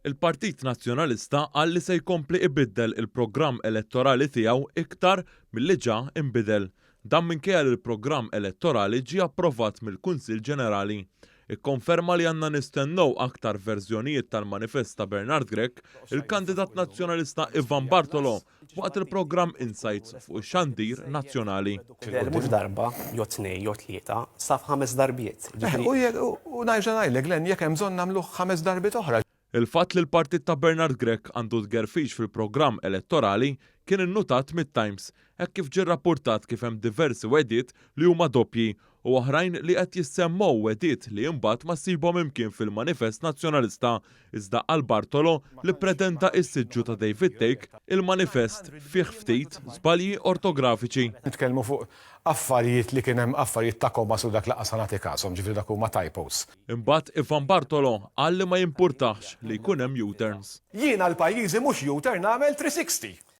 Il-Partit Nazzjonalista qal li se jkompli ibiddel il-programm elettorali tiegħu iktar milli ġa inbidel. Dan minkejja li l-programm elettorali ġie approvat mill-Kunsill Ġenerali. Ikkonferma li għandna nistennew aktar verżjonijiet tal-manifest ta' Bernard Grech, il-kandidat Nazzjonalista Ivan Bartolo waqt il-programm Insights fuq ix-xandir nazzjonali. Mhux darba, jew tnejn, jew tlieta, sa f'ħames darbiet. U nerġa' ngħidlek, Glenn, jekk hemm bżonn nagħmluh ħames darbiet oħra. Il-fatt li l-partit ta' Bernard Grech għandu tgerfix fil-programm elettorali kien innutat mit-Times hekk kif ġie rrappurtat kif hemm diversi wegħdiet li huma doppji u oħrajn li qed jissemmew wegħdiet li imbagħad ma ssibhom imkien fil-manifest Nazzjonalista iżda għal Bartolo li ppretenda s-siġġu ta' David Thake il-manifest fih ftit żbalji ortografiċi. Nitkellmu fuq affarijiet li kien hemm affarijiet ta' commas u dak lanqas ħa nagħti kashom, ġifieri dak huma typos. Imbagħad Ivan Bartolo qal li ma jimpurtahx li jkun hemm U-turns. Jien għal pajjiżi mhux U-turn nagħmel 360.